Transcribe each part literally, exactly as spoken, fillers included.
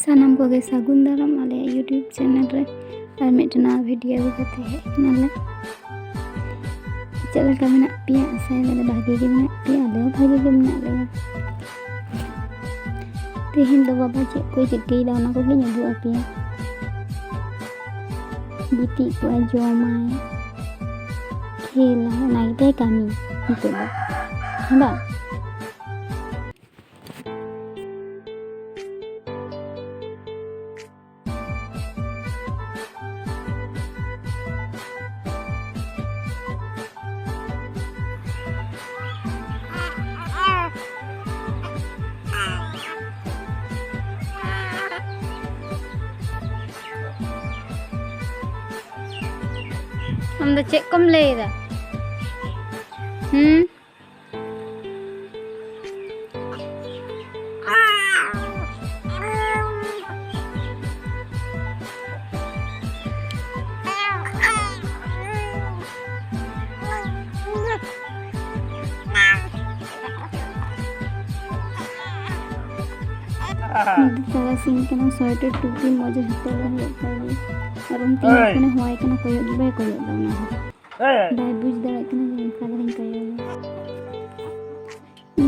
ᱥᱟᱱᱟᱢ ᱠᱚᱜᱮ ᱥᱟᱹᱜᱩᱱ ᱫᱟᱨᱟᱢ ᱟᱞᱮᱭᱟᱜ YouTube channel ᱨᱮ ᱟᱨ ᱢᱤᱫᱴᱮᱱ ᱱᱟᱣᱟ video ᱟᱹᱜᱩ ᱠᱟᱛᱮ ᱦᱮᱡ ᱮᱱᱟᱞᱮ᱾ ᱪᱮᱫ ᱞᱮᱠᱟ ᱢᱮᱱᱟᱜ ᱯᱮᱭᱟ? ᱟᱥᱟᱭᱟᱞᱮ ᱵᱷᱟᱜᱮ ᱜᱮ ᱢᱮᱱᱟᱜ ᱯᱮᱭᱟ, ᱟᱞᱮ ᱦᱚᱸ ᱵᱷᱟᱜᱮ ᱜᱮ ᱢᱮᱱᱟᱜ ᱞᱮᱭᱟ᱾ ᱛᱮᱦᱮᱧ ᱫᱚ ᱵᱟᱵᱟ ᱪᱮᱫ ᱠᱚᱭ ᱪᱤᱠᱟᱹᱭᱮᱫᱟ ᱚᱱᱟ ᱠᱚᱜᱮᱧ ᱩᱫᱩᱜ ᱟᱯᱮᱭᱟ᱾ ᱜᱤᱛᱤᱡ ᱠᱚᱜᱼᱟᱭ, ᱡᱚᱢᱟᱭ, ᱠᱷᱮᱞᱟᱭ, ᱚᱱᱟ ᱜᱮᱛᱟᱭ ᱠᱟᱹᱢᱤ ᱱᱤᱛᱚᱜ ᱫᱚ, ᱦᱮᱸ ᱵᱟᱝ? ᱟᱢ ᱫᱚ ᱪᱮᱫ ᱠᱚᱢ ᱞᱟᱹᱭ ᱮᱫᱟ? ᱦᱩᱸ? ᱱᱤᱛ ᱫᱚ ᱛᱟᱨᱟᱥᱤᱧ ᱠᱟᱱᱟ, ᱥᱳᱭᱮᱴᱟᱨ ᱴᱩᱯᱤ ᱢᱚᱡᱟ ᱡᱷᱚᱛᱚ ᱜᱮ ᱦᱩᱭᱩᱜ ᱛᱟᱭᱟ᱾ ᱟᱨ ᱚᱱᱛᱮ ᱦᱚᱯᱚᱱᱮ ᱦᱚᱦᱚᱣᱟᱭ ᱠᱟᱱᱟ, ᱠᱚᱭᱚᱜ ᱜᱮ ᱵᱟᱭ ᱠᱚᱭᱚᱜ ᱮᱫᱟ ᱚᱱᱟ ᱦᱚᱸ᱾ ᱵᱟᱭ ᱵᱩᱡᱽ ᱫᱟᱲᱮᱭᱟᱜ ᱠᱟᱱᱟ ᱡᱮ ᱚᱱᱠᱟ ᱫᱷᱟᱨᱟᱧ ᱠᱚᱭᱚᱜ ᱮᱭᱟ᱾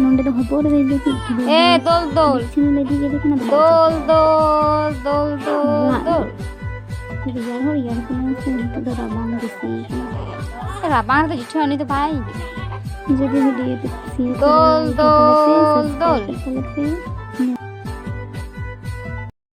ᱱᱚᱰᱮ ᱫᱚ ᱦᱚᱯᱚᱱ ᱨᱮ ᱡᱟᱹᱯᱤᱫ ᱠᱮᱫᱟ᱾ ᱮ, ᱫᱚᱞ, ᱫᱚᱞ᱾ ᱵᱤᱪᱷᱱᱟᱹ ᱞᱮ ᱤᱫᱤ ᱠᱮᱫᱮ ᱠᱟᱱᱟ, ᱫᱚᱞ, ᱫᱚᱞ, ᱫᱚᱞ, ᱫᱚᱞ, ᱨᱟᱜ ᱫᱚᱞ᱾ ᱨᱮᱭᱟᱲ ᱦᱚᱸ ᱨᱮᱭᱟᱲ ᱠᱟᱱᱟ ᱥᱮ, ᱱᱤᱛᱚᱜ ᱫᱚ ᱨᱟᱵᱟᱝ ᱵᱮᱥᱤ ᱠᱟᱱᱟ᱾ ᱨᱟᱵᱟᱝ ᱨᱮᱫᱚ ᱡᱤᱴᱷᱟᱹ ᱩᱱᱤ ᱫᱚ ᱵᱟᱭ ᱦᱤᱡᱩᱜᱼᱟ᱾ ᱡᱩᱫᱤ video ᱯᱮ ᱠᱩᱥᱤᱭᱟᱜ ᱠᱷᱟᱱ ᱫᱚᱞ, like ᱛᱟᱞᱮ ᱯᱮ, ᱫᱚᱞ, subscribe ᱫᱚᱞ᱾ ᱛᱟᱞᱮ ᱯᱮ᱾